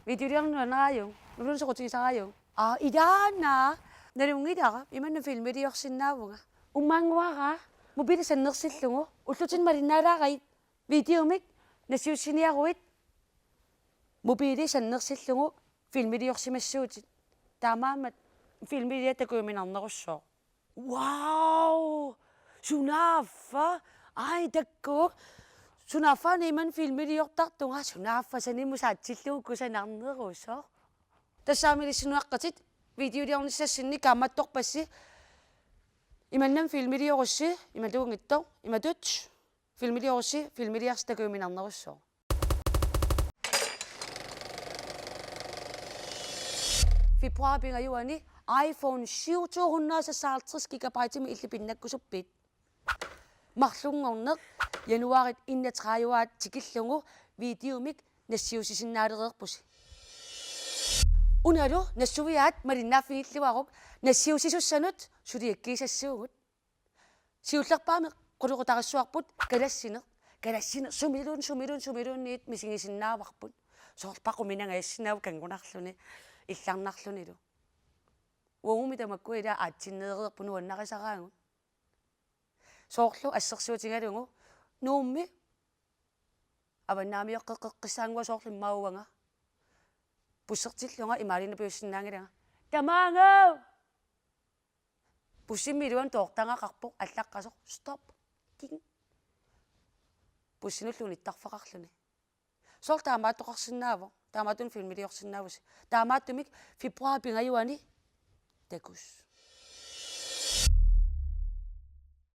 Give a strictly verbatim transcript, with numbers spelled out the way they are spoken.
Videoliorneq nuannaraajuk? Nulunsoqutigisaraajuk? Aa, ilaana. Nalunngilara, imanna filmiliorsinnaavunga. Ummaannguara, mobiili sannersillugu, ullutinni malinnaalaarakkit, videomik nassiussiniaruit, mobiili sannersillugu, filmiliorsimassuutit. Taamaammat filmiliat takujuminarnerussooq. Wow! Sunaaffa? Ai, takku. Sunaaffa niman filmiliortartunga, sunaaffa sanimut saatsillugu kusanarnerusoq. Tassami ilissinnut aqqatit, videoliornissassinni kaammattorpassi, imannami filmiliorussi, imaluunngitsoq, imatut, filmiliorussi, filmiliarsi takujuminarnerussooq. Februar pingajuani iPhone syv to hundrede og seksoghalvtreds gigabyte-imik illit pinnakkusuppit? Marlunngorneq januaarip enogtredive tikillugu videomik nassiussisinnaalereerpusi. Unalu nassuiaat malinnaaffigilluaruk, nassiussisussanut suliakkiisassuugut. Siullerpaamik qulequtarissuarput kalassineq. Kalassineq sumiluunniit, sumiluunniit, sumiluunniit misigisinnaavarput. Soorlu paquminanga issinnaavoq kanngunarluni, illarnarlunilu. Uagummi tamakku ila aatsinneereerput nuannarisaraagut. Soorlu assersuutigalugu Nuummi avannaamioqqeqqissaannguaq soorlu immaqa uanga. Bussertillunga imaaliinnaq piussinnaanngilanga. Tamaanga! Bussimmi iluani toortagaqarpoq, allaqqasoq, stop. Ting. Bussinullu unittarfeqarluni. Soorlu taamaattoqarsinnaavoq, taamaattumik filmiliorsinnaavusi. Taamaattumik februar pingajuani takuss.